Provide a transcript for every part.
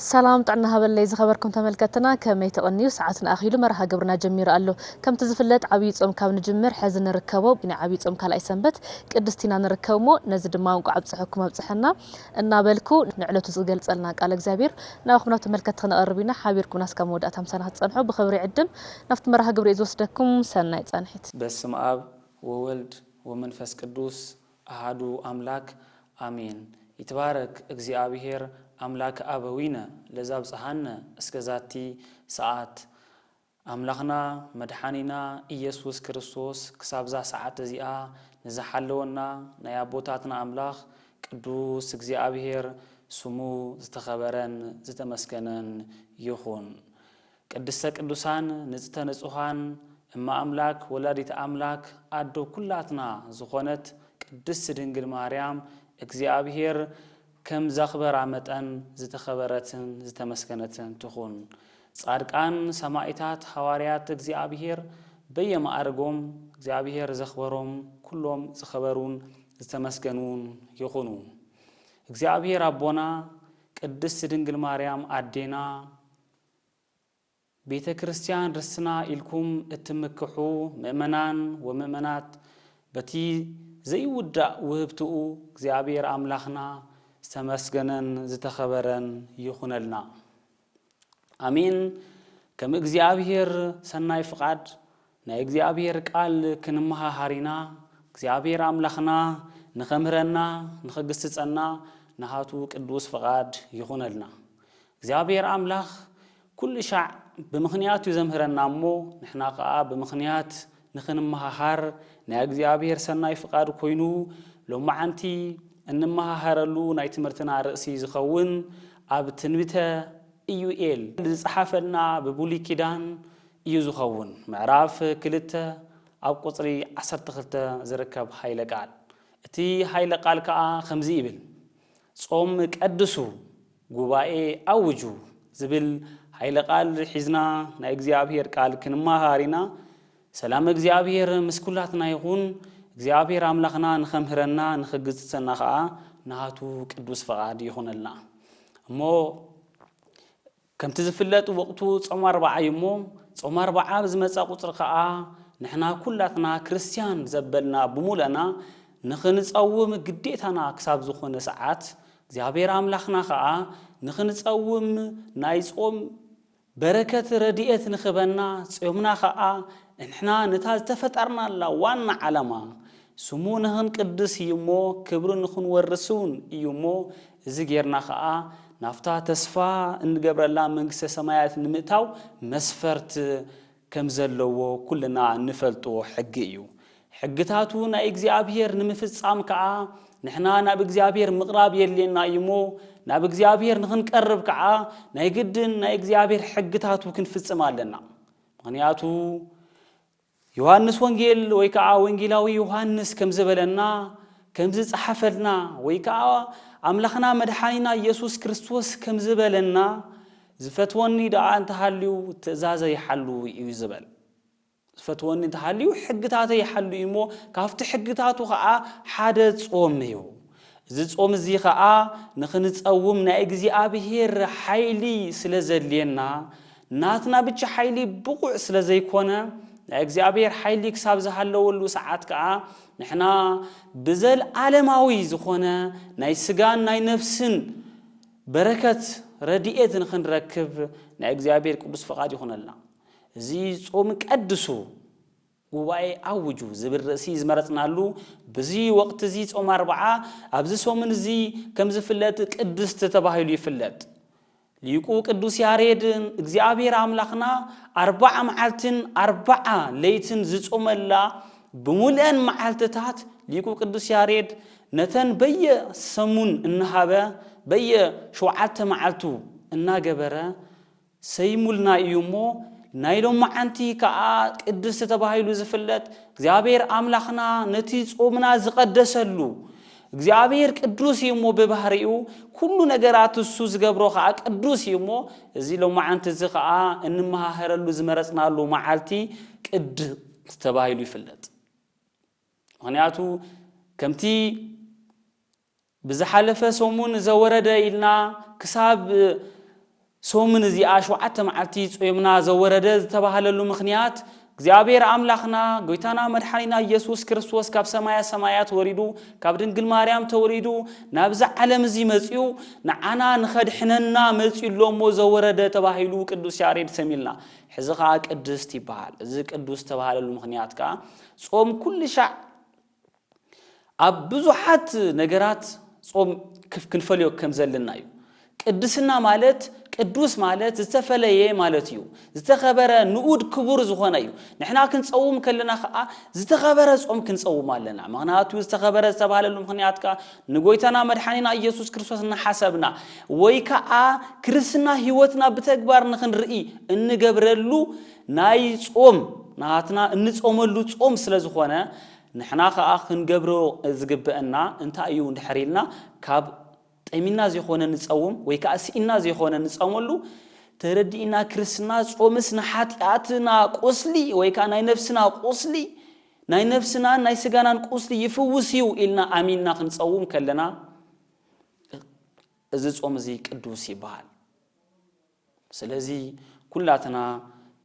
ሰላም ጥዕና ሃበለይ ዝኸበርኩም ተመልከትና፣ ከመይ ተቐንዩ? ሰዓትና ኣኺሉ መርሃ ግብርና ጀሚሩ ኣሎ። ከምቲ ዝፍለጥ ዓብዪ ጾም ካብ ንጅምር ሕዚ ንርከቦ ናይ ዓብዪ ጾም ካልኣይ ሰንበት ቅድስቲ ኢና ንርከብ እሞ፣ ነዚ ድማ እንቋዕ ኣብጽሐኩም ኣብጽሐና እናበልኩ ንዕለቱ ዝገልጸልና ቃል እግዚኣብሔር ናብኹም ናብ ተመልከትቲ ክነቐርብ ኢና። ሓቢርኩምና እስካብ መወዳእታ ምሳና ክትጸንሑ ብኽብሪ ይዕድም። ናብቲ መርሃ ግብሪ እየ ዝወስደኩም። ሰናይ ጻንሒት። በስመ ኣብ ወወልድ ወመንፈስ ቅዱስ ኣሃዱ ኣምላክ ኣሜን። ይትባረክ እግዚኣብሔር ኣምላክ ኣበዊነ ለዛብጽሓነ እስከ ዛቲ ሰዓት። ኣምላኽና መድሓኒና ኢየሱስ ክርስቶስ ክሳብዛ ሰዓት እዚኣ ንዝሓለወና ናይ ኣቦታትና ኣምላኽ ቅዱስ እግዚኣብሔር ስሙ ዝተኸበረን ዝተመስገነን ይኹን። ቅድስተ ቅዱሳን ንጽተ ንጹሃን እመ ኣምላክ ወላዲት ኣምላክ ኣዶ ኩላትና ዝኾነት ቅድስት ድንግል ማርያም እግዚኣብሔር ከም ዘኽበራ መጠን ዝተኸበረትን ዝተመስገነትን ትኹን። ጻድቃን፣ ሰማኢታት፣ ሃዋርያት እግዚኣብሔር በየማዕርጎም እግዚኣብሔር ዘኽበሮም ኩሎም ዝኸበሩን ዝተመስገኑን ይኹኑ። እግዚኣብሔር ኣቦና፣ ቅድስት ድንግል ማርያም ኣዴና፣ ቤተ ክርስቲያን ርስትና ኢልኩም እትምክሑ ምእመናን ወምእመናት በቲ ዘይውዳእ ውህብትኡ እግዚኣብሔር ኣምላኽና ዝተመስገነን ዝተኸበረን ይኹነልና። ኣሜን። ከም እግዚኣብሔር ሰናይ ፍቓድ ናይ እግዚኣብሔር ቃል ክንመሃሃር ኢና። እግዚኣብሔር ኣምላኽና ንኸምህረና ንኸግስጸና ናሃቱ ቅዱስ ፍቓድ ይኹነልና። እግዚኣብሔር ኣምላኽ ኩሉ ሻዕ ብምኽንያት እዩ ዘምህረና እሞ ንሕና ኸኣ ብምኽንያት ንኽንመሃሃር ናይ እግዚኣብሔር ሰናይ ፍቓድ ኮይኑ ሎማዓንቲ እንመሃሃረሉ ናይ ትምህርትና ርእሲ ዝኸውን ኣብ ትንቢተ ኢዩኤል ዝጸሓፈልና ብብሉይ ኪዳን እዩ ዝኸውን። ምዕራፍ ክልተ ኣብ ቁጽሪ ዓሰርተ ክልተ ዝርከብ ኃይለ ቃል። እቲ ኃይለ ቃል ከኣ ከምዚ ይብል፣ ጾም ቀድሱ፣ ጉባኤ ኣውጁ ዝብል ኃይለ ቃል ሒዝና ናይ እግዚኣብሔር ቃል ክንመሃር ኢና። ሰላም እግዚኣብሔር ምስ ኩላትና ይኹን። እግዚኣብሔር ኣምላኽና ንኸምህረና ንኽግጽጸና ከኣ ናቱ ቅዱስ ፍቓድ ይኹነልና። እሞ ከምቲ ዝፍለጥ ወቕቱ ጾም ኣርብዓ እዩ እሞ፣ ጾም ኣርብዓ ኣብ ዝመጻ ቁጽሪ ከኣ ንሕና ኩላትና ክርስትያን ዘበልና ብምሉእና ንኽንጸውም ግዴታና ክሳብ ዝኾነ ሰዓት፣ እግዚኣብሔር ኣምላኽና ከኣ ንኽንጸውም ናይ ጾም በረከት ረድኤት ንኽበና፣ ጾምና ከኣ ንሕና ነታ ዝተፈጠርናላ ዋና ዓላማ ስሙ ንኽንቅድስ እዩ እሞ፣ ክብሪ ንኽንወርስ እውን እዩ እሞ፣ እዚ ጌርና ከኣ ናብታ ተስፋ እንገብረላ መንግስተ ሰማያት ንምእታው መስፈርት ከም ዘለዎ ኩልና እንፈልጦ ሕጊ እዩ። ሕግታቱ ናይ እግዚኣብሔር ንምፍጻም ከኣ ንሕና ናብ እግዚኣብሔር ምቕራብ የድልየና እዩ እሞ፣ ናብ እግዚኣብሔር ንኽንቀርብ ከኣ ናይ ግድን ናይ እግዚኣብሔር ሕግታቱ ክንፍጽም ኣለና። ምኽንያቱ ዮሃንስ ወንጌል ወይ ከኣ ወንጌላዊ ዮሃንስ ከም ዝበለና፣ ከም ዝጸሓፈልና ወይ ከኣ ኣምላኽና መድሓኒና ኢየሱስ ክርስቶስ ከም ዝበለና፣ "ዝፈትወኒ ደኣ እንተሃልዩ ትእዛዘይ ይሓሉ" እዩ ዝበል። "ዝፈትወኒ እንተሃልዩ ሕግታተይ ይሓሉ" እዩ እሞ፣ ካብቲ ሕግታቱ ከኣ ሓደ ጾም እዩ። እዚ ጾም እዚ ኸኣ ንኽንጸውም ናይ እግዚኣብሔር ሓይሊ ስለ ዘድልየና፣ ናትና ብቻ ሓይሊ ብቑዕ ስለ ዘይኮነ፣ ናይ እግዚኣብሔር ሓይሊ ክሳብ ዝሃለወሉ ሰዓት ከኣ ንሕና ብዘልኣለማዊ ዝኾነ ናይ ስጋን ናይ ነፍስን በረከት ረድኤት ንኽንረክብ ናይ እግዚኣብሔር ቅዱስ ፍቓድ ይኹነልና። እዚ ጾም ቀድሱ፣ ጉባኤ ኣውጁ ዝብል ርእሲ ዝመረጽናሉ፣ ብዚ ወቕቲ እዚ ጾም ኣርብዓ፣ ኣብዚ ሰሙን እዚ ከም ዝፍለጥ ቅድስት ተባሂሉ ይፍለጥ። ሊቁ ቅዱስ ያሬድ እግዚኣብሔር ኣምላኽና ኣርብዓ መዓልትን ኣርብዓ ለይትን ዝጾመላ ብምሉአን መዓልትታት ሊቁ ቅዱስ ያሬድ ነተን በየሰሙን እናሃበ በየሸውዓተ መዓልቱ እናገበረ ሰይሙልና እዩ እሞ፣ ናይ ሎማዓንቲ ከኣ ቅድስቲ ተባሂሉ ዝፍለጥ እግዚኣብሔር ኣምላኽና ነቲ ጾምና ዝቐደሰሉ እግዚኣብሔር ቅዱስ እዩ እሞ ብባህሪኡ ኩሉ ነገራት እሱ ዝገብሮ ከኣ ቅዱስ እዩ እሞ እዚ ሎማዓንቲ እዚ ከኣ እንመሃህረሉ ዝመረጽናሉ መዓልቲ ቅድስቲ ተባሂሉ ይፍለጥ። ምኽንያቱ ከምቲ ብዝሓለፈ ሰሙን ዘወረደ ኢልና ክሳብ ሰሙን እዚኣ ሸውዓተ መዓልቲ ጾምና ዘወረደ ዝተባህለሉ ምኽንያት እግዚኣብሔር ኣምላኽና ጎይታና መድሓኒና ኢየሱስ ክርስቶስ ካብ ሰማያ ሰማያት ወሪዱ ካብ ድንግል ማርያም ተወሊዱ ናብዚ ዓለም እዚ መጺኡ ንዓና ንኸድሕነና መጺኡ ኣሎ እሞ ዘወረደ ተባሂሉ ቅዱስ ያሬድ ሰሚልና። ሕዚ ኸዓ ቅድስት ይበሃል። እዚ ቅዱስ ዝተባህለሉ ምኽንያት ከኣ ጾም ኩሉ ሻዕ ኣብ ብዙሓት ነገራት ጾም ክፍ- ክንፈልዮ ከም ዘለና እዩ። ቅድስና ማለት ቅዱስ ማለት ዝተፈለየ ማለት እዩ። ዝተኸበረ ንኡድ ክቡር ዝኾነ እዩ። ንሕና ክንጸውም ከለና ኸዓ ዝተኸበረ ጾም ክንጸውም ኣለና። ምኽንያቱ ዝተኸበረ ዝተባህለሉ ምኽንያት ከኣ ንጎይታና መድሓኒና ኢየሱስ ክርስቶስ እናሓሰብና ወይ ከኣ ክርስትና ህይወትና ብተግባር ንኽንርኢ እንገብረሉ ናይ ጾም ናትና እንጾመሉ ጾም ስለ ዝኾነ ንሕና ኸዓ ክንገብሮ ዝግበአና እንታይ እዩ እንድሕር ኢልና ካብ ጠሚና ዘይኮነ ንጸውም ወይ ከኣ ስኢና ዘይኮነ ንጸመሉ ተረዲእና ክርስትና ጾምስ ንሓጢኣትና ቁስሊ ወይ ከኣ ናይ ነፍስና ቁስሊ ናይ ነፍስናን ናይ ስጋናን ቁስሊ ይፍውስ እዩ ኢልና ኣሚንና ክንጸውም ከለና እዚ ጾም እዚ ቅዱስ ይበሃል። ስለዚ ኩላትና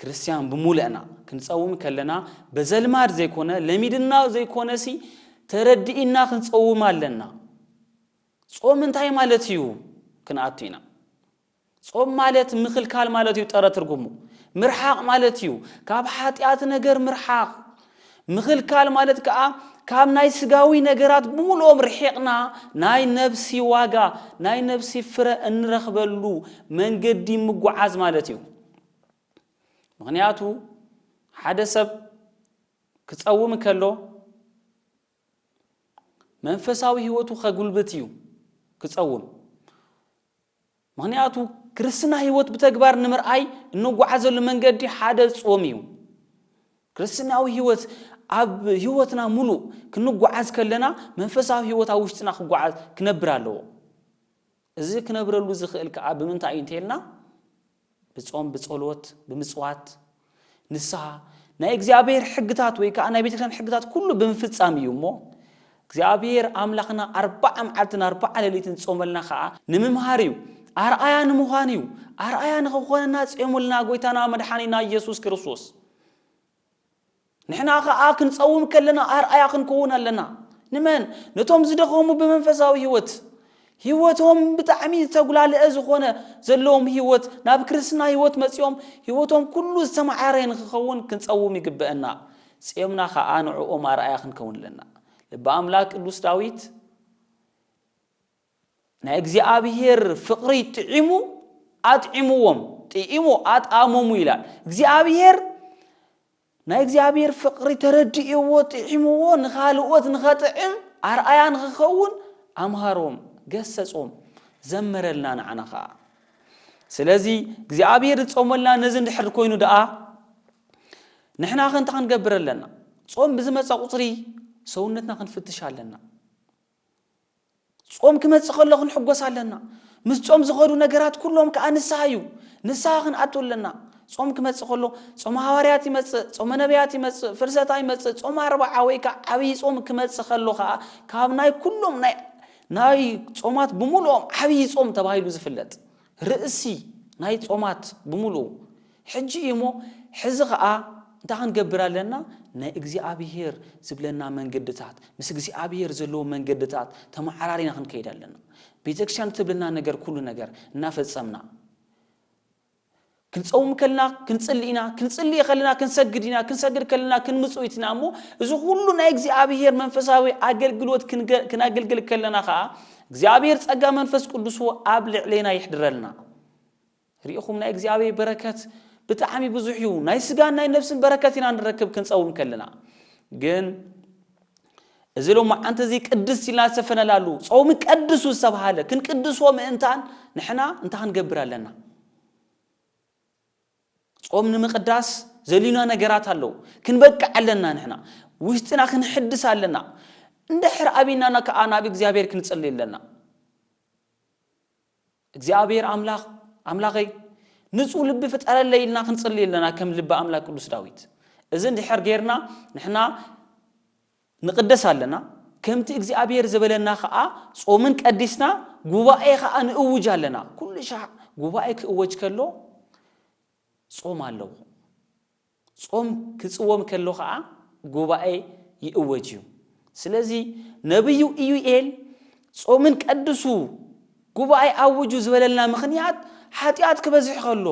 ክርስትያን ብሙሉእና ክንጸውም ከለና በዘልማድ ዘይኮነ ለሚድና ዘይኮነሲ ተረዲእና ክንጸውም ኣለና። ጾም እንታይ ማለት እዩ ክንኣቱ ኢና። ጾም ማለት ምኽልካል ማለት እዩ ጥረ ትርጉሙ። ምርሓቕ ማለት እዩ። ካብ ሓጢኣት ነገር ምርሓቕ። ምኽልካል ማለት ከኣ ካብ ናይ ስጋዊ ነገራት ብምሉኦም ርሒቕና ናይ ነፍሲ ዋጋ፣ ናይ ነፍሲ ፍረ እንረኽበሉ መንገዲ ምጉዓዝ ማለት እዩ። ምኽንያቱ ሓደ ሰብ ክጸውም ከሎ መንፈሳዊ ህይወቱ ከጉልብት እዩ ክጸውም። ምኽንያቱ ክርስትና ህይወት ብተግባር ንምርኣይ እንጓዓዘሉ መንገዲ ሓደ ጾም እዩ። ክርስትናዊ ህይወት ኣብ ህይወትና ሙሉእ ክንጓዓዝ ከለና መንፈሳዊ ህይወት ኣብ ውሽጥና ክጓዓዝ ክነብር ኣለዎ። እዚ ክነብረሉ ዝኽእል ከኣ ብምንታይ እዩ እንተልና ብጾም፣ ብጸሎት፣ ብምጽዋት፣ ንስሓ፣ ናይ እግዚኣብሔር ሕግታት ወይ ከኣ ናይ ቤተክርስትያን ሕግታት ኩሉ ብምፍጻም እዩ እሞ እግዚኣብሔር ኣምላኽና ኣርባዓ መዓልትን ኣርባዓ ሌሊትን ጾመልና ከኣ ንምምሃር እዩ። ኣርኣያ ንምዃን እዩ። ኣርኣያ ንኽኾነና ጾሙልና ጎይታና መድሓኒና ኢየሱስ ክርስቶስ። ንሕና ኸኣ ክንጸውም ከለና ኣርኣያ ክንከውን ኣለና። ንመን? ነቶም ዝደኸሙ ብመንፈሳዊ ህይወት። ህይወቶም ብጣዕሚ ዝተጉላልአ ዝኾነ ዘለዎም ህይወት ናብ ክርስትና ህይወት መጺኦም ህይወቶም ኩሉ ዝተማዕረ ንኽኸውን ክንጸውም ይግበአና። ጽዮምና ኸኣ ንዕኦም ኣርኣያ ክንከውን ኣለና። ልበ ኣምላክ ቅዱስ ዳዊት ናይ እግዚኣብሔር ፍቕሪ ጥዒሙ ኣጥዒምዎም፣ ጥዒሙ ኣጣመሙ ይላል። እግዚኣብሔር ናይ እግዚኣብሔር ፍቕሪ ተረድእዎ፣ ጥዒምዎ፣ ንኻልኦት ንኸጥዕም ኣርኣያ ንኽኸውን ኣምሃሮም፣ ገሰጾም፣ ዘመረልና ንዓና ኸዓ። ስለዚ እግዚኣብሔር ዝጾመልና ነዚ እንድሕር ኮይኑ ደኣ ንሕና ኸ እንታይ ክንገብር ኣለና? ጾም ብዝመጸ ቁጽሪ ሰውነትና ክንፍትሽ ኣለና። ጾም ክመጽእ ከሎ ክንሕጎስ ኣለና። ምስ ጾም ዝኸዱ ነገራት ኩሎም ከኣ ንስሓ እዩ። ንስሓ ክንኣቱ ኣለና። ጾም ክመጽእ ከሎ ጾመ ሃዋርያት ይመጽእ፣ ጾመ ነብያት ይመጽእ፣ ፍልሰታ ይመጽእ፣ ጾመ ኣርብዓ ወይ ከኣ ዓብዪ ጾም ክመጽእ ከሎ ከኣ ካብ ናይ ኩሎም ናይ ናይ ጾማት ብምሉኦም ዓብዪ ጾም ተባሂሉ ዝፍለጥ ርእሲ ናይ ጾማት ብምሉኡ ሕጂ እዩ እሞ ሕዚ ኸኣ እንታይ ክንገብር ኣለና? ናይ እግዚኣብሔር ዝብለና መንገድታት ምስ እግዚኣብሔር ዘለዎ መንገድታት ተመዓራሪና ክንከይድ ኣለና። ቤተክርስትያን ትብለና ነገር ኩሉ ነገር እናፈጸምና ክንጸውም ከልና ክንጽሊ ኢና፣ ክንጽሊ ከለና ክንሰግድ ኢና፣ ክንሰግድ ከለና ክንምጽውት ኢና እሞ እዚ ኩሉ ናይ እግዚኣብሔር መንፈሳዊ ኣገልግሎት ክንገ- ክነገልግል ከለና ኸኣ እግዚኣብሔር ጸጋ መንፈስ ቅዱሱ ኣብ ልዕሌና ይሕድረልና። ርኢኹም ናይ እግዚኣብሔር በረከት ብጣዕሚ ብዙሕ እዩ። ናይ ስጋን ናይ ነፍስን በረከት ኢና ንረክብ ክንጸውም ከለና። ግን እዚ ሎማዓንቲ እዚ ቅድስት ኢልና ዝሰፈነላሉ ጾም ቀድሱ ዝተባሃለ ክንቅድሶ ምእንታን ንሕና እንታይ ክንገብር ኣለና? ጾም ንምቕዳስ ዘልዩና ነገራት ኣለዉ። ክንበቅዕ ኣለና ንሕና። ውሽጥና ክንሕድስ ኣለና። እንድሕር ኣቢናና ከኣ ናብ እግዚኣብሔር ክንጽሊ ኣለና። እግዚኣብሔር ኣምላኽ፣ ኣምላኸይ፣ ንጹህ ልቢ ፍጠረለይ ኢልና ክንጽሊ ኣለና፣ ከም ልቢ ኣምላኽ ቅዱስ ዳዊት። እዚ እንድሕር ጌርና ንሕና ንቕደስ ኣለና። ከምቲ እግዚኣብሔር ዝበለና ኸኣ ጾምን ቀዲስና ጉባኤ ኸኣ ንእውጅ ኣለና። ኩሉ ሻዕ ጉባኤ ክእወጅ ከሎ ጾም ኣለዎ። ጾም ክጽወም ከሎ ኸኣ ጉባኤ ይእወጅ እዩ። ስለዚ ነብዩ ኢዩኤል ጾምን ቀድሱ ጉባኤ ኣውጁ ዝበለልና ምኽንያት ሓጢኣት ክበዝሕ ከሎ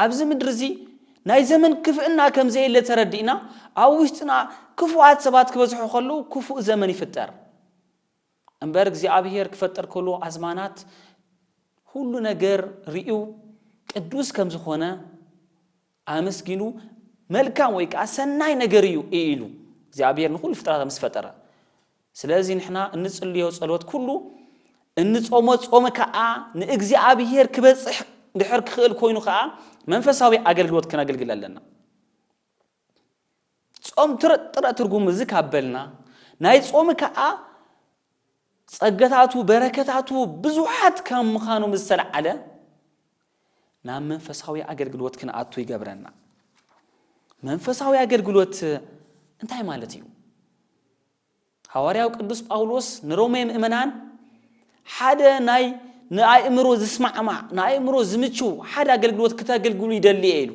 ኣብዚ ምድሪ እዚ ናይ ዘመን ክፍእና ከም ዘየለ ተረዲእና ኣብ ውሽጥና ክፉኣት ሰባት ክበዝሑ ከለዉ ክፉእ ዘመን ይፍጠር። እምበር እግዚኣብሔር ክፈጥር ከሎ ኣዝማናት ሁሉ ነገር ርእዩ ቅዱስ ከም ዝኾነ ኣመስጊኑ መልካም ወይ ከዓ ሰናይ ነገር እዩ ኢሉ እግዚኣብሔር ንኹሉ ፍጥረት ምስ ፈጠረ። ስለዚ ንሕና እንጽልዮ ጸሎት ኩሉ እንጾሞ ጾም ከዓ ንእግዚኣብሔር ክበጽሕ ድሕር ክኽእል ኮይኑ ከዓ መንፈሳዊ ኣገልግሎት ክነገልግል ኣለና። ጾም ትር- ጥረ ትርጉም እዚ ካብ በልና ናይ ጾም ከዓ ጸገታቱ በረከታቱ ብዙሓት ካብ ምዃኖም ዝተለዓለ ናብ መንፈሳዊ ኣገልግሎት ክንኣቱ ይገብረና። መንፈሳዊ ኣገልግሎት እንታይ ማለት እዩ? ሃዋርያው ቅዱስ ጳውሎስ ንሮሜ ምእመናን ሓደ ናይ ንኣእምሮ ዝስማዕማዕ ንኣእምሮ ዝምችው ሓደ ኣገልግሎት ክተገልግሉ ይደሊ እየ ኢሉ።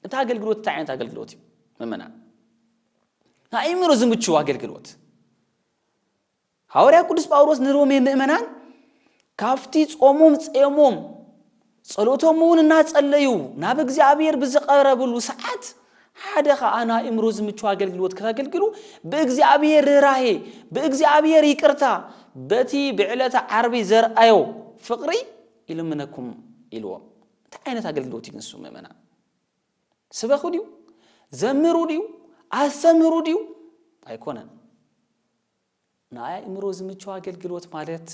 እቲ ኣገልግሎት እንታይ ዓይነት ኣገልግሎት እዩ? ምእመናን ንኣእምሮ ዝምችው ኣገልግሎት። ሃዋርያ ቅዱስ ጳውሎስ ንሮሜ ምእመናን ካብቲ ጾሞም ጸየሞም ጸሎቶም እውን እናጸለዩ ናብ እግዚኣብሔር ብዝቐረብሉ ሰዓት ሓደ ኸኣ ንኣእምሮ ዝምችው ኣገልግሎት ክተገልግሉ ብእግዚኣብሔር ርህራሄ ብእግዚኣብሔር ይቅርታ በቲ ብዕለተ ዓርቢ ዘርኣዮ ፍቕሪ ይልምነኩም ኢልዎም። እንታይ ዓይነት ኣገልግሎት እዩ ንሱ ምእመናን? ስበኹ ድዩ? ዘምሩ ድዩ? ኣስተምህሩ ድዩ? ኣይኮነን። ንኣእምሮ ዝምችው ኣገልግሎት ማለት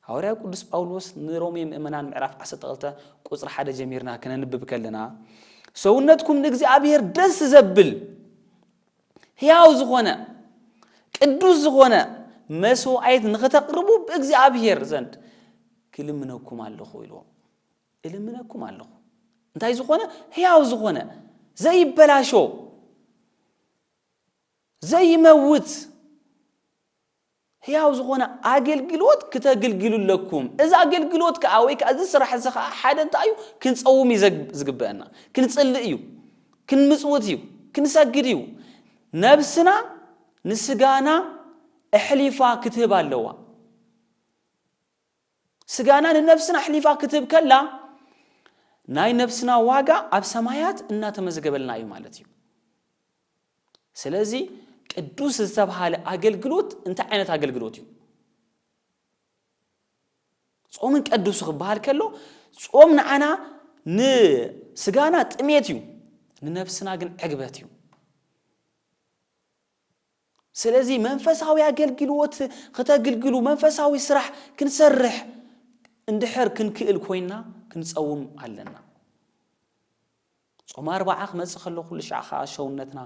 ሃዋርያ ቅዱስ ጳውሎስ ንሮሜ ምእመናን ምዕራፍ ዓሰርተ ክልተ ቁጽሪ ሓደ ጀሚርና ክነንብብ ከለና ሰውነትኩም ንእግዚኣብሔር ደስ ዘብል ሕያው ዝኾነ ቅዱስ ዝኾነ መስዋዕት ንኽተቕርቡ ብእግዚኣብሔር ዘንድ ክልምነኩም ኣለኹ ኢልዎም። እልምነኩም ኣለኹ እንታይ ዝኾነ ሕያው ዝኾነ ዘይበላሾ ዘይመውት ሕያው ዝኾነ ኣገልግሎት ክተግልግሉ ኣለኩም። እዚ ኣገልግሎት ከዓ ወይ ከዓ እዚ ስራሕ እዚ ከዓ ሓደ እንታይ እዩ? ክንፀውም እዩ ዝግበአና፣ ክንፅልእ እዩ፣ ክንምፅውት እዩ፣ ክንሰግድ እዩ። ነብስና ንስጋና ኣሕሊፋ ክትህብ ኣለዋ። ስጋና ንነብስና ኣሕሊፋ ክትህብ ከላ ናይ ነብስና ዋጋ ኣብ ሰማያት እናተመዝገበልና እዩ ማለት እዩ። ስለዚ ቅዱስ ዝተባሃለ ኣገልግሎት እንታይ ዓይነት ኣገልግሎት እዩ? ጾምን ቀድሱ ክበሃል ከሎ ጾም ንዓና ንስጋና ጥሜት እዩ፣ ንነብስና ግን ዕግበት እዩ። ስለዚ መንፈሳዊ ኣገልግሎት ክተግልግሉ መንፈሳዊ ስራሕ ክንሰርሕ እንድሕር ክንክእል ኮይና ክንፀውም ኣለና። ጾም ኣርባዓ ክመጽእ ከሎ ኩሉ ሻዕ ከዓ ሸውነትና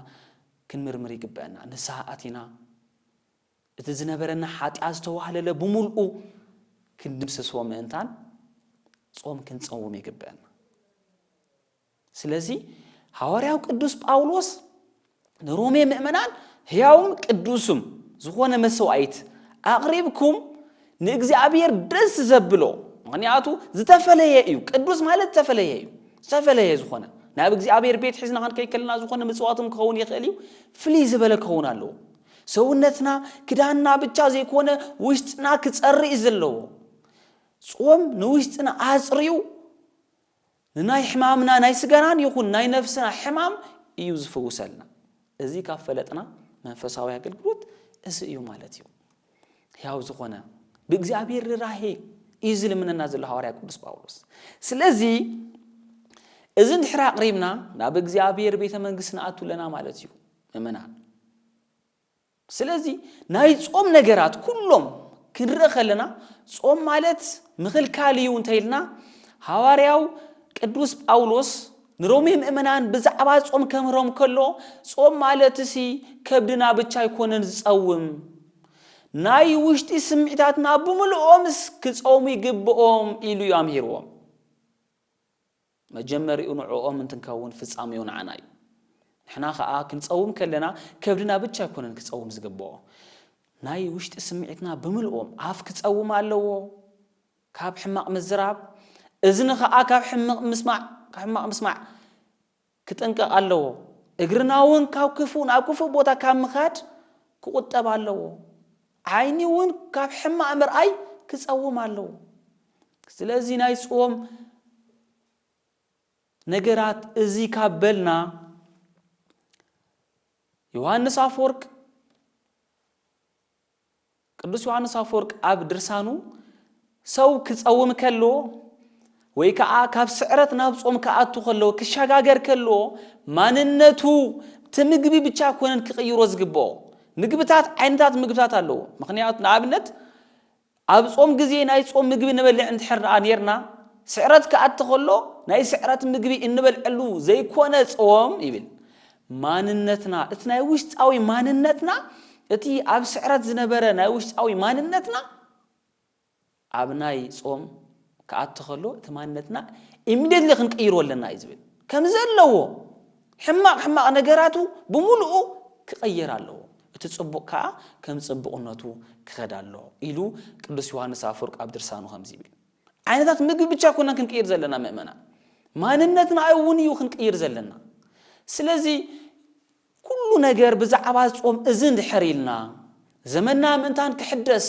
ክንምርምር ይግበአና። ንስሓ ኣቲና እቲ ዝነበረና ሓጢኣት ዝተዋህለለ ብምልኡ ክንድምስሶ ምእንታን ጾም ክንጸውም ይግበአና። ስለዚ ሃዋርያው ቅዱስ ጳውሎስ ንሮሜ ምእመናን ሕያውም ቅዱስም ዝኾነ መስዋዕት ኣቕሪብኩም ንእግዚኣብሔር ደስ ዘብሎ፣ ምኽንያቱ ዝተፈለየ እዩ። ቅዱስ ማለት ዝተፈለየ እዩ። ዝተፈለየ ዝኾነ ናብ እግዚኣብሔር ቤት ሒዝና ክንከይድ ከለና ዝኾነ ምጽዋትም ክኸውን ይኽእል እዩ። ፍልይ ዝበለ ክኸውን ኣለዎ። ሰውነትና ክዳንና ብቻ ዘይኮነ ውሽጥና ክጸሪ እዩ ዘለዎ። ጾም ንውሽጥና ኣጽርዩ ንናይ ሕማምና ናይ ስጋናን ይኹን ናይ ነፍስና ሕማም እዩ ዝፍውሰልና። እዚ ካብ ፈለጥና መንፈሳዊ ኣገልግሎት እዚ እዩ ማለት እዩ። ሕያው ዝኾነ ብእግዚኣብሔር ርራሄ እዩ ዝልምነና ዘሎ ሃዋርያ ቅዱስ ጳውሎስ። ስለዚ እዚ እንድሕር ኣቕሪብና ናብ እግዚኣብሔር ቤተ መንግስቲ ንኣቱ ኣለና ማለት እዩ። ምእመናን ስለዚ ናይ ጾም ነገራት ኩሎም ክንርኢ ከለና ጾም ማለት ምኽልካል እዩ እንተኢልና ሃዋርያው ቅዱስ ጳውሎስ ንሮሜ ምእመናን ብዛዕባ ጾም ከምህሮም ከሎ፣ ጾም ማለትሲ ከብድና ብቻ ኣይኮነን ዝጸውም፣ ናይ ውሽጢ ስምዒታትና ብምልኦምስ ክጸውሙ ይግብኦም ኢሉ እዩ ኣምሂርዎም። መጀመሪኡ ንዕኦም እንትንከውን ፍጻሜኡ ንዓና እዩ። ንሕና ኸኣ ክንጸውም ከለና ከብድና ብቻ ኣይኮነን ክጸውም ዝግብኦ። ናይ ውሽጢ ስምዒትና ብምልኦም ኣፍ ክጸውም ኣለዎ ካብ ሕማቕ ምዝራብ፣ እዝኒ ኸኣ ካብ ሕማቕ ምስማዕ ካብ ሕማቕ ምስማዕ ክጥንቀቕ ኣለዎ። እግርና እውን ካብ ክፉእ ናብ ክፉእ ቦታ ካብ ምኻድ ክቑጠብ ኣለዎ። ዓይኒ እውን ካብ ሕማቕ ምርኣይ ክጸውም ኣለዎ። ስለዚ ናይ ጾም ነገራት እዚ ካብ በልና ዮሃንስ ኣፈወርቅ ቅዱስ ዮሃንስ ኣፈወርቅ ኣብ ድርሳኑ ሰው ክጸውም ከሎ ወይ ከዓ ካብ ስዕረት ናብ ጾም ክኣቱ ከሎ ክሸጋገር ከሎ ማንነቱ እቲ ምግቢ ብቻ ኮነን ክቕይሮ ዝግብኦ ምግብታት ዓይነታት ምግብታት ኣለዎ። ምክንያቱ ንኣብነት ኣብ ጾም ግዜ ናይ ጾም ምግቢ ንበልዕ እንድሕር ደኣ ኔርና፣ ስዕረት ክኣቲ ከሎ ናይ ስዕረት ምግቢ እንበልዐሉ ዘይኮነ ጾም ይብል። ማንነትና፣ እቲ ናይ ውሽጣዊ ማንነትና፣ እቲ ኣብ ስዕረት ዝነበረ ናይ ውሽጣዊ ማንነትና ኣብ ናይ ጾም ክኣቲ ከሎ እቲ ማንነትና ኢሚድየትሊ ክንቅይሮ ኣለና እዩ ዝብል። ከም ዘለዎ ሕማቕ ሕማቕ ነገራቱ ብምሉኡ ክቐየር ኣለዎ። እቲ ጽቡቕ ከኣ ከም ጽቡቕነቱ ክኸድ ኣለዎ ኢሉ ቅዱስ ዮሃንስ ኣፈወርቅ ኣብ ድርሳኑ ከምዚ ይብል። ዓይነታት ምግቢ ብቻ ኮና ክንቅይር ዘለና ምእመናን፣ ማንነትና እውን እዩ ክንቅይር ዘለና። ስለዚ ኩሉ ነገር ብዛዕባ ጾም እዚ እንድሕር ኢልና፣ ዘመንና ምእንታን ክሕደስ፣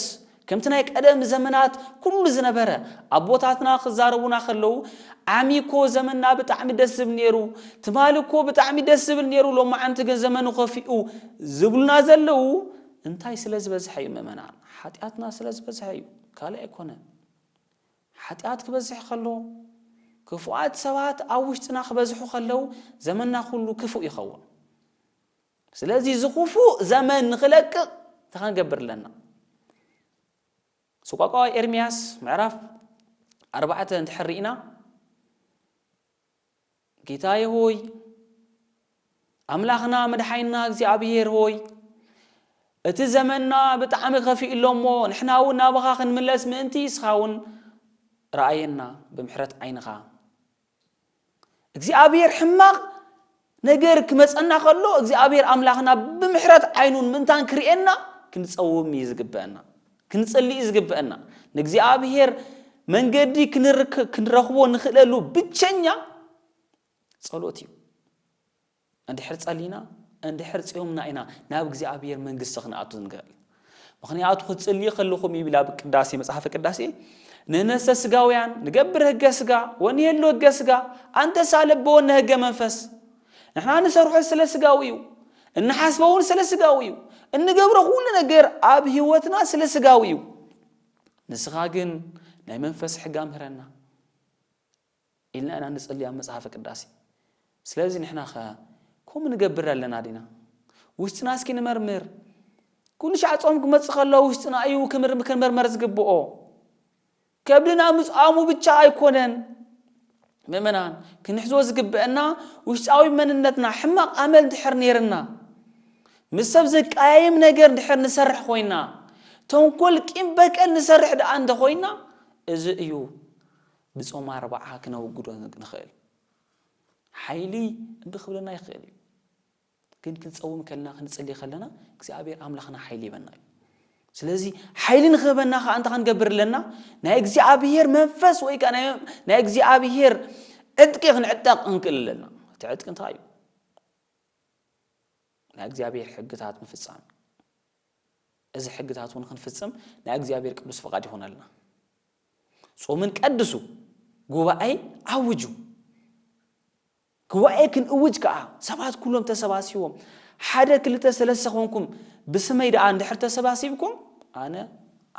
ከምቲ ናይ ቀደም ዘመናት ኩሉ ዝነበረ ኣቦታትና ክዛረቡና ከለዉ፣ ዓሚ እኮ ዘመንና ብጣዕሚ ደስ ዝብል ነይሩ፣ ትማሊ እኮ ብጣዕሚ ደስ ዝብል ነይሩ፣ ሎማዓንቲ ግን ዘመኑ ከፊኡ ዝብሉና ዘለዉ እንታይ ስለ ዝበዝሐ እዩ ምእመናን? ሓጢኣትና ስለ ዝበዝሐ እዩ፣ ካልእ ኣይኮነን። ሓጢኣት ክበዝሕ ከሎ፣ ክፉኣት ሰባት ኣብ ውሽጥና ክበዝሑ ከለዉ፣ ዘመንና ኩሉ ክፉእ ይኸውን። ስለዚ እዚ ክፉእ ዘመን ንኽለቅቕ እንታይ ክንገብር ኣለና? ስቋቋዋይ ኤርምያስ ምዕራፍ ኣርባዕተ እንድሕር ርኢና፣ ጌታዬ ሆይ፣ ኣምላኽና መድሓኒና እግዚኣብሄር ሆይ፣ እቲ ዘመንና ብጣዕሚ ከፊኡ ኣሎ እሞ፣ ንሕና እውን ናባኻ ክንምለስ ምእንቲ፣ እስኻ እውን ረኣየና ብምሕረት ዓይንኻ። እግዚኣብሄር ሕማቕ ነገር ክመጸና ከሎ እግዚኣብሔር ኣምላኽና ብምሕረት ዓይኑን ምእንታን ክርእየና ክንጸውም እዩ ዝግበአና፣ ክንጽሊ እዩ ዝግበአና። ንእግዚኣብሔር መንገዲ ክንርክ-፣ ክንረኽቦ ንኽእለሉ ብቸኛ ጸሎት እዩ። እንድሕር ጸሊና፣ እንድሕር ጽዮምና ኢና ናብ እግዚኣብሔር መንግስቲ ክንኣቱ ንኽእል። ምኽንያቱ ክትጽልዩ ከለኹም ይብል ኣብ ቅዳሴ፣ መጽሓፈ ቅዳሴ፣ "ንሕነሰ ስጋውያን ንገብር ህገ ስጋ ወንሄሉ ህገ ስጋ፣ ኣንተሳ ለበወነ ህገ መንፈስ." ንሕና ንሰርሖ ስለ ስጋዊ እዩ፣ እንሓስቦ እውን ስለ ስጋዊ እዩ፣ እንገብሮ ኩሉ ነገር ኣብ ህይወትና ስለ ስጋዊ እዩ። ንስኻ ግን ናይ መንፈስ ሕጋ ምህረና ኢልና ኢና ንጽሊ ኣብ መጽሓፈ ቅዳሴ። ስለዚ ንሕና ኸ ከምኡ ንገብር ኣለና ዲና? ውሽጥና እስኪ ንመርምር። ኩሉ ሻዕ ጾም ክመጽእ ከሎ ውሽጥና እዩ ክምር-፣ ክንመርመር ዝግብኦ። ከብድና ምጽኣሙ ብቻ ኣይኮነን። ምእመናን፣ ክንሕዞ ዝግብአና ውሽጣዊ መንነትና ሕማቕ ኣመል እንድሕር ነይርና፣ ምስ ሰብ ዘቀያይም ነገር እንድሕር ንሰርሕ ኮይና፣ ተንኮል፣ ቂም በቀል ንሰርሕ ደኣ እንተ ኮይና፣ እዚ እዩ ብጾም ኣርብዓ ክነውግዶ ንኽእል። ሓይሊ እምቢ ክብለና ይኽእል እዩ። ግን ክንጸውም ከለና፣ ክንጽሊ ከለና፣ እግዚኣብሔር ኣምላኽና ሓይሊ ይበና እዩ። ስለዚ ሓይሊ ንኽህበና ኸዓ እንታይ ክንገብር ኣለና? ናይ እግዚኣብሔር መንፈስ ወይ ከኣ ናይ፣ ናይ እግዚኣብሔር ዕጥቂ ክንዕጠቕ ክንክእል ኣለና። እቲ ዕጥቂ እንታይ እዩ? ናይ እግዚኣብሔር ሕግታት ምፍጻም። እዚ ሕግታት እውን ክንፍጽም ናይ እግዚኣብሔር ቅዱስ ፈቓድ ይኾነልና። ጾምን ቀድሱ፣ ጉባኤ ኣውጁ። ጉባኤ ክንእውጅ ከኣ ሰባት ኩሎም ተሰባሲቦም፣ ሓደ ክልተ ሰለስተ ኮንኩም ብስመይ ደኣ እንድሕር ተሰባሲብኩም፣ ኣነ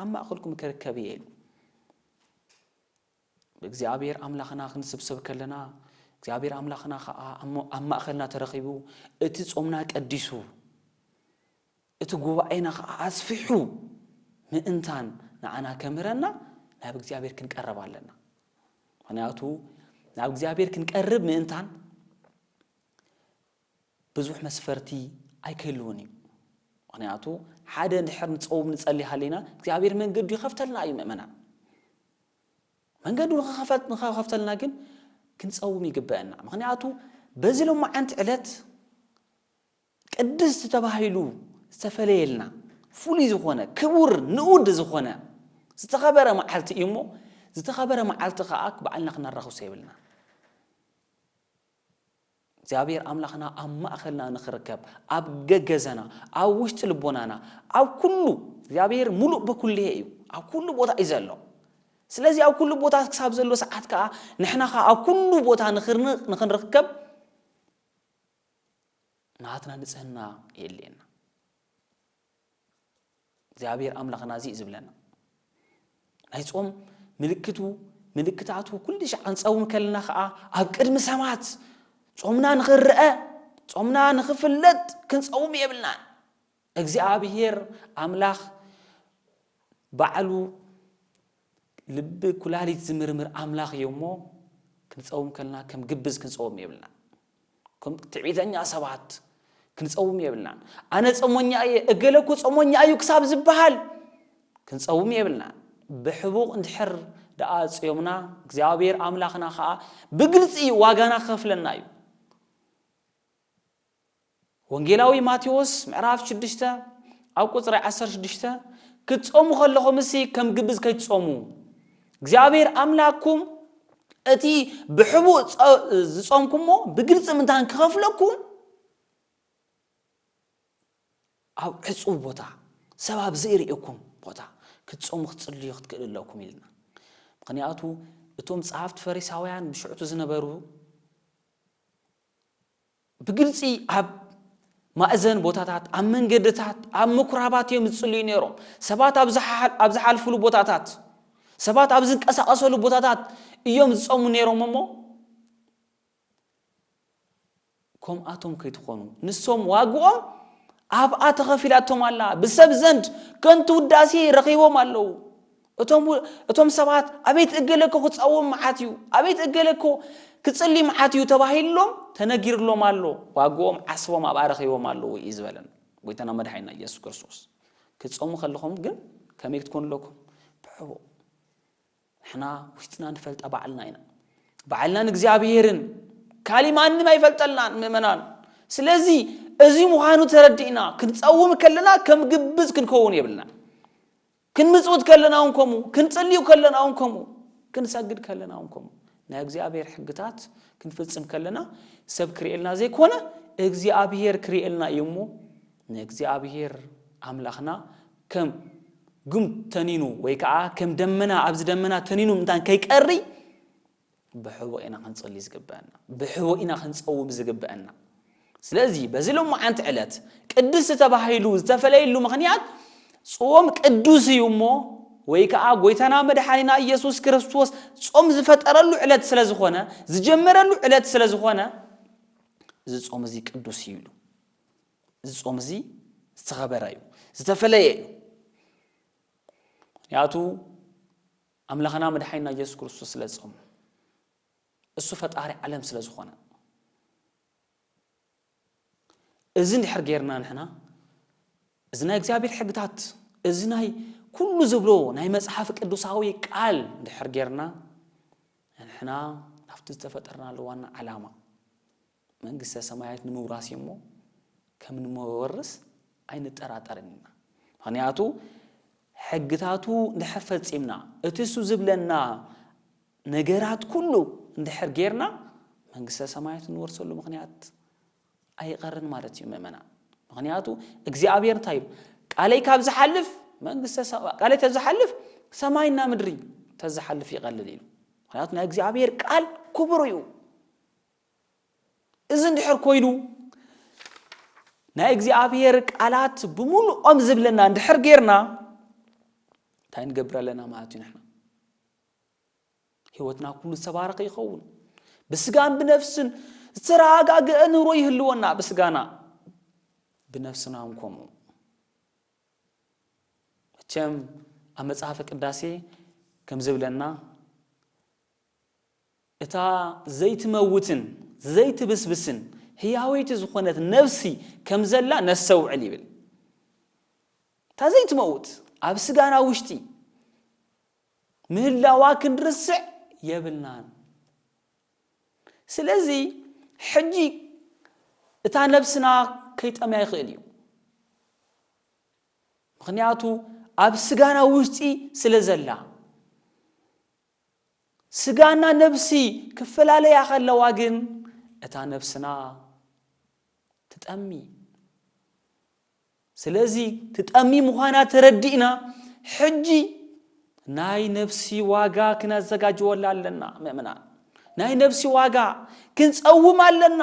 ኣብ ማእከልኩም ክርከብ እየ ኢሉ። ብእግዚኣብሔር ኣምላኽና ክንስብሰብ ከለና፣ እግዚኣብሔር ኣምላኽና ከኣ ኣብ ሞ-፣ ኣብ ማእከልና ተረኺቡ፣ እቲ ጾምና ቀዲሱ፣ እቲ ጉባኤና ከኣ ኣስፊሑ ምእንታን ንዓና ከምህረና ናብ እግዚኣብሔር ክንቀርብ ኣለና። ምኽንያቱ ናብ እግዚኣብሔር ክንቀርብ ምእንታን ብዙሕ መስፈርቲ ኣይክህልውን እዩ። ምኽንያቱ ሓደ እንድሕር ንጸውም ንጸሊ ሃሊና እግዚኣብሔር መንገዱ ይኸፍተልና እዩ። ምእመናን መንገዱ ንኸኸፈት- ንኸኸፍተልና ግን ክንጸውም ይግበአና። ምኽንያቱ በዚ ሎማዓንቲ ዕለት ቅድስቲ ተባሂሉ ዝተፈለየልና ፍሉይ ዝኾነ ክቡር ንኡድ ዝኾነ ዝተኸበረ መዓልቲ እዩ እሞ ዝተኸበረ መዓልቲ ከዓ ባዕልና ክነራኽሶ የብልና። እግዚኣብሔር ኣምላኽና ኣብ ማእኸልና ንኽርከብ ኣብ ገገዘና ኣብ ውሽጢ ልቦናና ኣብ ኩሉ እግዚኣብሔር ሙሉእ ብኩልሄ እዩ። ኣብ ኩሉ ቦታ እዩ ዘሎ። ስለዚ ኣብ ኩሉ ቦታ ክሳብ ዘሎ ሰዓት ከዓ ንሕና ከዓ ኣብ ኩሉ ቦታ ንኽርን- ንኽንርከብ ናትና ንጽህና የድልየና። እግዚኣብሔር ኣምላኽና እዚ እዩ ዝብለና። ናይ ጾም ምልክቱ ምልክታቱ ኩሉ ሻዕ ክንጸውም ከለና ከዓ ኣብ ቅድሚ ሰባት ጾምና ንኽረአ ጾምና ንኽፍለጥ ክንጸውም የብልናን። እግዚኣብሔር ኣምላኽ ባዕሉ ልቢ ኩላሊት ዝምርምር ኣምላኽ እዩ እሞ ክንጸውም ከለና ከም ግብዝ ክንጸውም የብልና። ከም ትዕቢተኛ ሰባት ክንጸውም የብልናን። ኣነ ጾመኛ እየ፣ እገለ እኮ ጾመኛ እዩ ክሳብ ዝበሃል ክንጸውም የብልናን። ብሕቡቕ እንድሕር ደኣ ጽዮምና እግዚኣብሔር ኣምላኽና ኸኣ ብግልጺ ዋጋና ክኸፍለና እዩ። ወንጌላዊ ማቴዎስ ምዕራፍ ሽዱሽተ ኣብ ቁጽሪ ዓሰርተ ሽዱሽተ ክትጾሙ ከለኹም እሲ ከም ግብዝ ከይትጾሙ እግዚኣብሔር ኣምላክኩም እቲ ብሕቡእ ዝጾምኩሞ ብግልጺ ምንታን ክኸፍለኩም ኣብ ዕጹው ቦታ ሰብ ኣብ ዘይርእየኩም ቦታ ክትጾሙ ክትጽልዩ ክትክእሉ ኣለኩም ኢልና። ምኽንያቱ እቶም ጸሓፍቲ ፈሪሳውያን ብሽዕቱ ዝነበሩ ብግልጺ ኣብ ማእዘን ቦታታት ኣብ መንገድታት ኣብ ምኩራባት እዮም ዝጽልዩ ነይሮም። ሰባት ኣብ ዝሓ- ኣብ ዝሓልፉሉ ቦታታት ሰባት ኣብ ዝንቀሳቐሰሉ ቦታታት እዮም ዝጸሙ ነይሮም እሞ ከምኣቶም ከይትኾኑ ንሶም ዋግኦም ኣብኣ ተኸፊላቶም ኣላ። ብሰብ ዘንድ ከንቱ ውዳሴ ረኺቦም ኣለዉ። እቶም እቶም ሰባት ኣቤት እገለ እኮ ክጸውም መዓት እዩ፣ ኣቤት እገለ እኮ ክጽሊ መዓት እዩ ተባሂሎም ተነጊርሎም ኣሎ። ዋግኦም ዓስቦም ኣብኣ ረኺቦም ኣለዉ እዩ ዝበለና ጎይታና መድሓኒና ኢየሱስ ክርስቶስ። ክትጸሙ ከለኹም ግን ከመይ ክትኮኑ ኣለኩም? ብሕቡእ ንሕና ውሽጥና ንፈልጣ ባዕልና ኢና። ባዕልናን እግዚኣብሄርን ካሊእ ማንም ኣይፈልጠልናን ምእመናን። ስለዚ እዚ ምዃኑ ተረዲእና ክንጸውም ከለና ከም ግብዝ ክንከውን የብልናን። ክንምጽውት ከለና እውን ከምኡ፣ ክንጽልዩ ከለና እውን ከምኡ፣ ክንሰግድ ከለና እውን ከምኡ ናይ እግዚኣብሔር ሕግታት ክንፍጽም ከለና ሰብ ክርእየልና ዘይኮነ እግዚኣብሔር ክርእየልና እዩ እሞ ንእግዚኣብሔር ኣምላኽና ከም ጉም ተኒኑ ወይ ከዓ ከም ደመና ኣብዚ ደመና ተኒኑ ምእንታን ከይቀሪ ብሕቡእ ኢና ክንጽሊ ዝግበአና፣ ብሕቡእ ኢና ክንጸውም ዝግበአና። ስለዚ በዚ ሎማዓንቲ ዕለት ቅድስቲ ተባሂሉ ዝተፈለየሉ ምኽንያት ጾም ቅዱስ እዩ እሞ ወይ ከዓ ጎይታና መድሓኒና ኢየሱስ ክርስቶስ ጾም ዝፈጠረሉ ዕለት ስለ ዝኾነ ዝጀመረሉ ዕለት ስለ ዝኾነ እዚ ጾም እዚ ቅዱስ እዩ ኢሉ። እዚ ጾም እዚ ዝተኸበረ እዩ፣ ዝተፈለየ እዩ። ምክንያቱ ኣምላኽና መድሓኒና ኢየሱስ ክርስቶስ ስለ ዝጾም እሱ ፈጣሪ ዓለም ስለ ዝኾነ እዚ እንድሕር ጌርና ንሕና እዚ ናይ እግዚኣብሔር ሕግታት እዚ ናይ ኩሉ ዝብሎ ናይ መጽሓፍ ቅዱሳዊ ቃል እንድሕር ጌርና ንሕና ናብቲ ዝተፈጠርናሉ ዋና ዓላማ መንግስተ ሰማያት ንምውራስ እዩ እሞ ከም ንመወርስ ኣይንጠራጠርን ኢና። ምኽንያቱ ሕግታቱ እንድሕር ፈጺምና እቲ እሱ ዝብለና ነገራት ኩሉ እንድሕር ጌርና መንግስተ ሰማያት እንወርሰሉ ምኽንያት ኣይቐርን ማለት እዩ ምእመናን። ምኽንያቱ እግዚኣብሔር እንታይ ኢሉ? ቃለይ ካብ ዝሓልፍ መንግስተ ሰ- ቃለይ ተዝሓልፍ ሰማይና ምድሪ ተዝሓልፍ ይቐልል ኢሉ። ምኽንያቱ ናይ እግዚኣብሔር ቃል ክቡር እዩ። እዚ እንድሕር ኮይኑ ናይ እግዚኣብሔር ቃላት ብምሉኦም ዝብለና እንድሕር ጌርና እንታይ ንገብር ኣለና ማለት እዩ ንሕና ህይወትና ኩሉ ዝተባረኸ ይኸውን። ብስጋን ብነፍስን ዝተረጋገአ ኑሮ ይህልወና ብስጋና ብነፍስና እውን ከምኡ። መቸም ኣብ መጽሓፈ ቅዳሴ ከም ዝብለና እታ ዘይትመውትን ዘይትብስብስን ህያወይቲ ዝኾነት ነፍሲ ከም ዘላ ነስተውዕል ይብል። እታ ዘይትመውት ኣብ ስጋና ውሽጢ ምህላዋ ክንርስዕ የብልናን። ስለዚ ሕጂ እታ ነብስና ከይጠምያ ይኽእል እዩ። ምኽንያቱ ኣብ ስጋና ውሽጢ ስለ ዘላ። ስጋና ነብሲ ክፈላለያ ከለዋ ግን እታ ነብስና ትጠሚ። ስለዚ ትጠሚ ምዃና ተረዲእና ሕጂ ናይ ነብሲ ዋጋ ክነዘጋጅወላ ኣለና። ምእምናን ናይ ነብሲ ዋጋ ክንጸውም ኣለና፣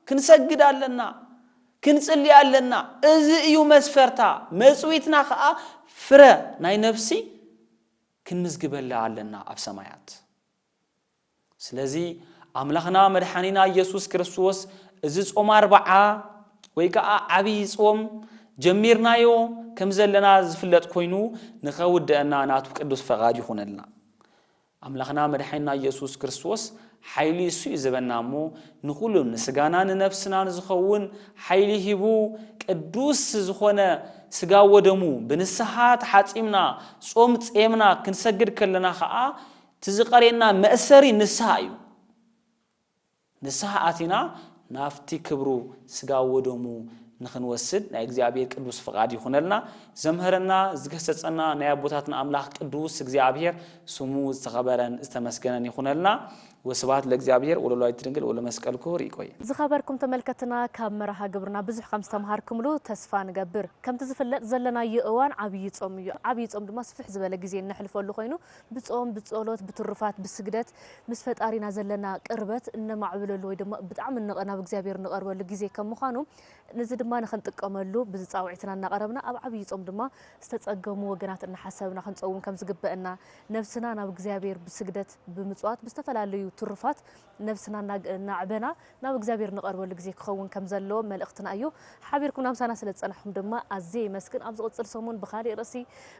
ክንሰግድ ኣለና፣ ክንጽሊ ኣለና። እዚ እዩ መስፈርታ። መጽዊትና ኸኣ ፍረ ናይ ነብሲ ክንምዝግበላ ኣለና ኣብ ሰማያት። ስለዚ ኣምላኽና መድሓኒና ኢየሱስ ክርስቶስ እዚ ጾም ኣርብዓ ወይ ከዓ ዓብዪ ጾም ጀሚርናዮ ከም ዘለና ዝፍለጥ ኮይኑ ንኸውድአና ናቱ ቅዱስ ፈቓድ ይኹነልና። ኣምላኽና መድሓኒና ኢየሱስ ክርስቶስ ሓይሊ እሱ እዩ ዝህበና እሞ ንኹሉ ንስጋና ንነፍስና ንዝኸውን ሓይሊ ሂቡ ቅዱስ ዝኾነ ስጋ ወደሙ ብንስሓ ተሓጺምና ጾም ጼምና ክንሰግድ ከለና ኸዓ እቲ ዝቐርየና መእሰሪ ንስሓ እዩ። ንስሓ ኣቲና ናብቲ ክብሩ ስጋ ወደሙ ንኽንወስድ ናይ እግዚኣብሔር ቅዱስ ፍቓድ ይኹነልና። ዘምሀረና ዝገሰጸና ናይ ኣቦታትና ኣምላኽ ቅዱስ እግዚኣብሔር ስሙ ዝተኸበረን ዝተመስገነን ይኹነልና። ወስብሐት ለእግዚኣብሔር ወለወላዲቱ ድንግል ወለመስቀሉ ክቡር። ይቆይ። ዝኸበርኩም ተመልከትና ካብ መርሃ ግብርና ብዙሕ ከም ዝተምሃርኩምሉ ተስፋ ንገብር። ከምቲ ዝፍለጥ ዘለናዮ እዋን ዓብዪ ጾም እዩ። ዓብዪ ጾም ድማ ስፍሕ ዝበለ ግዜ እነሕልፈሉ ኮይኑ ብጾም፣ ብጸሎት፣ ብትሩፋት፣ ብስግደት ምስ ፈጣሪና ዘለና ቅርበት እነማዕብለሉ ወይ ድማ ብጣዕሚ እንቐ-፣ ናብ እግዚኣብሔር እንቐርበሉ ግዜ ከም ምዃኑ ነዚ ድማ ንኽንጥቀመሉ ብዚ ጻውዒትና እናቐረብና ኣብ ዓብዪ ጾም ድማ ዝተጸገሙ ወገናት እናሓሰብና ክንጸውም ከም ዝግበአና ነብስና ናብ እግዚኣብሔር ብስግደት ብምጽዋት ብዝተፈላለዩ ትሩፋት ነብስና እናግ-፣ እናዕበና ናብ እግዚኣብሔር ንቐርበሉ ግዜ ክኸውን ከም ዘለዎ መልእኽትና እዩ። ሓቢርኩም ምሳና ስለ ዝጸናሕኩም ድማ ኣዝየ የመስግን። ኣብ ዝቕጽል ሰሙን ብኻሊእ ርእሲ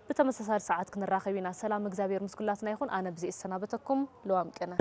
ብተመሳሳሊ ሰዓት ክንራኸብ ኢና። ሰላም እግዚኣብሔር ምስ ኩላትና ይኹን። ኣነ ብዚ እሰናበተኩም። ለዋም ቅነ።